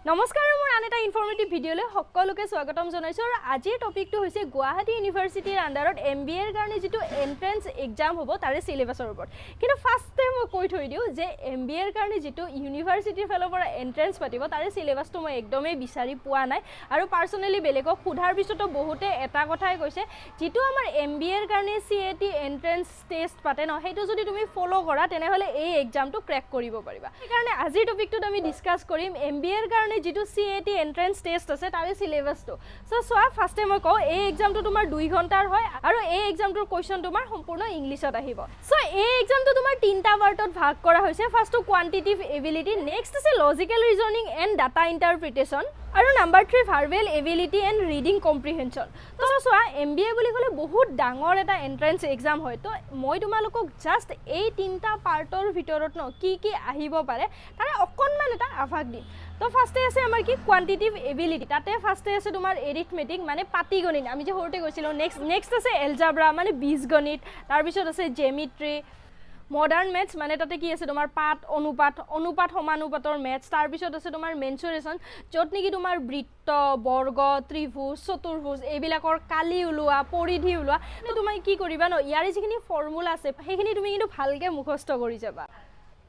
নমস্কাৰ, মোৰ আন এটা ইনফৰ্মেটিভ ভিডিঅ'লৈ সকলোকে স্বাগতম জনাইছোঁ। আৰু আজিৰ টপিকটো হৈছে গুৱাহাটী ইউনিভাৰ্চিটিৰ আণ্ডাৰত এম বি এৰ কাৰণে যিটো এণ্ট্ৰেঞ্চ এক্সাম হ'ব, তাৰে চিলেবাছৰ ওপৰত। কিন্তু ফাৰ্ষ্টে মই কৈ থৈ দিওঁ যে এম বি এৰ কাৰণে যিটো ইউনিভাৰ্চিটিৰ ফালৰ পৰা এণ্ট্ৰেঞ্চ পাতিব, তাৰে চিলেবাছটো মই একদমেই বিচাৰি পোৱা নাই। আৰু পাৰ্চনেলি বেলেগক সোধাৰ পিছতো বহুতে এটা কথাই কৈছে, যিটো আমাৰ এম বি এৰ কাৰণে চি এ টি এণ্ট্ৰেঞ্চ টেষ্ট পাতে ন, সেইটো যদি তুমি ফ'ল' কৰা, তেনেহ'লে এই এক্সামটো ক্ৰেক কৰিব পাৰিবা। সেইকাৰণে আজিৰ টপিকটোত আমি ডিছকাছ কৰিম এম বি এৰ কাৰণে যিটো চি এ টি এণ্ট্ৰেঞ্চ টেষ্ট আছে, তাৰে চিলেবাছটো। চ' চোৱা, ফাৰ্ষ্টে মই কওঁ, এই এক্সামটো তোমাৰ 2 ঘণ্টাৰ হয় আৰু এই এক্সামটোৰ কুৱেশ্যন তোমাৰ সম্পূৰ্ণ ইংলিছত আহিব। চ' এই এক্সামটো তোমাৰ তিনিটা পাৰ্টত ভাগ কৰা হৈছে। ফাৰ্ষ্টটো কোৱান্টিটিভ এবিলিটি, নেক্সট আছে logical reasoning and data interpretation আৰু number 3, verbal ability and reading comprehension. তো চোৱা, এম বি এ বুলি ক'লে বহুত ডাঙৰ এটা এণ্ট্ৰেঞ্চ এক্সাম হয়। তো মই তোমালোকক জাষ্ট এই তিনিটা পাৰ্টৰ ভিতৰত ন কি কি আহিব পাৰে, তাৰে অকণমান এটা আভাস দিম। তো ফাৰ্ষ্টে আছে আমাৰ কি, কোৱান্টিটিভ এবিলিটি। তাতে ফাৰ্ষ্টে আছে তোমাৰ এৰিথমেটিক, মানে পাটিগণিত, আমি যে সৰুতে গৈছিলোঁ। নেক্সট আছে এলজাব্ৰা, মানে বীজগণিত। তাৰপিছত আছে জেমিট্ৰি, মডাৰ্ণ মেথছ, মানে তাতে কি আছে তোমাৰ পাত, অনুপাত, অনুপাত সমানুপাতৰ মেথছ। তাৰপিছত আছে তোমাৰ মেনচুৰেশ্যন, য'ত নেকি তোমাৰ বৃত্ত, বৰ্গ, ত্ৰিভুজ, চতুৰ্ভুজ এইবিলাকৰ কালি ওলোৱা, পৰিধি ওলোৱা। তুমি কি কৰিবা ন, ইয়াৰে যিখিনি ফৰ্মুলা আছে, সেইখিনি তুমি কিন্তু ভালকৈ মুখস্থ কৰি যাবা।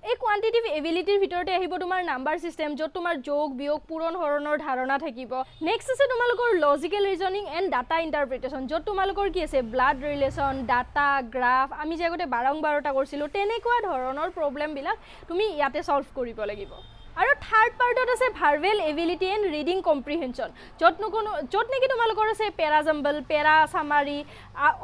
এই কোৱান্টিটিভ এবিলিটিৰ ভিতৰতে আহিব তোমাৰ নাম্বাৰ ছিষ্টেম, য'ত তোমাৰ যোগ, বিয়োগ, পূৰণ, হৰণৰ ধাৰণা থাকিব। নেক্সট আছে তোমালোকৰ logical reasoning and data interpretation, য'ত তোমালোকৰ কি আছে, ব্লাড ৰিলেশ্যন, ডাটা, গ্ৰাফ, আমি যে আগতে বাৰম্বাৰতা কৰিছিলোঁ, তেনেকুৱা ধৰণৰ প্ৰব্লেমবিলাক তুমি ইয়াতে ছল্ভ কৰিব লাগিব। আৰু থাৰ্ড পাৰ্টত আছে verbal ability and reading comprehension, য'ত নেকি তোমালোকৰ আছে parajumble, para summary,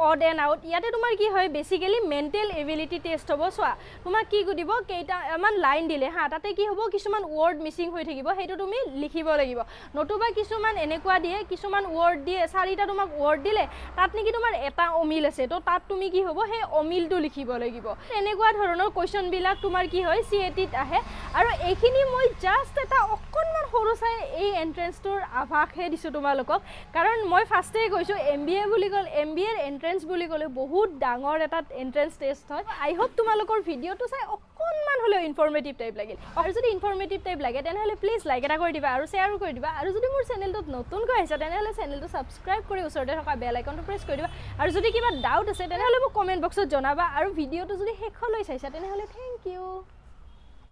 odd one out। ইয়াতে তোমাৰ কি হয়, বেচিকেলি মেণ্টেল এবিলিটি টেষ্ট হ'ব। চোৱা, তোমাক কি সুধিব, কেইটামান লাইন দিলে হা, তাতে কি হ'ব, কিছুমান ৱৰ্ড মিচিং হৈ থাকিব, সেইটো তুমি লিখিব লাগিব। নতুবা কিছুমান এনেকুৱা দিয়ে, কিছুমান ৱৰ্ড দিয়ে, চাৰিটা তোমাক ৱৰ্ড দিলে, তাত নেকি তোমাৰ এটা অমিল আছে, তো তাত তুমি কি হ'ব, সেই অমিলটো লিখিব লাগিব। এনেকুৱা ধৰণৰ কুৱেশ্যনবিলাক তোমাৰ কি হয়, চি এ টিত আহে। আৰু এইখিনি মই জাষ্ট এটা অকণমান সৰু চাই এই এণ্ট্ৰেঞ্চটোৰ আভাসহে দিছোঁ তোমালোকক, কাৰণ মই ফাৰ্ষ্টেই কৈছোঁ, এম বি এ বুলি ক'লে, এম বি এৰ এণ্ট্ৰেঞ্চ বুলি ক'লে বহুত ডাঙৰ এটা এণ্ট্ৰেঞ্চ টেষ্ট হয়। আই হোপ তোমালোকৰ ভিডিঅ'টো চাই অকণমান হ'লেও ইনফৰ্মেটিভ টাইপ লাগিল। আৰু যদি ইনফৰ্মেটিভ টাইপ লাগে, তেনেহ'লে প্লিজ লাইক এটা কৰি দিবা আৰু শ্বেয়াৰো কৰি দিবা। আৰু যদি মোৰ চেনেলটোত নতুনকৈ আহিছা, তেনেহ'লে চেনেলটো ছাবস্ক্ৰাইব কৰি ওচৰতে থকা বেল আইকনটো প্ৰেছ কৰি দিবা। আৰু যদি কিবা ডাউট আছে, তেনেহ'লে মোক কমেণ্ট বক্সত জনাবা। আৰু ভিডিঅ'টো যদি শেষলৈ চাইছা, তেনেহ'লে thank U.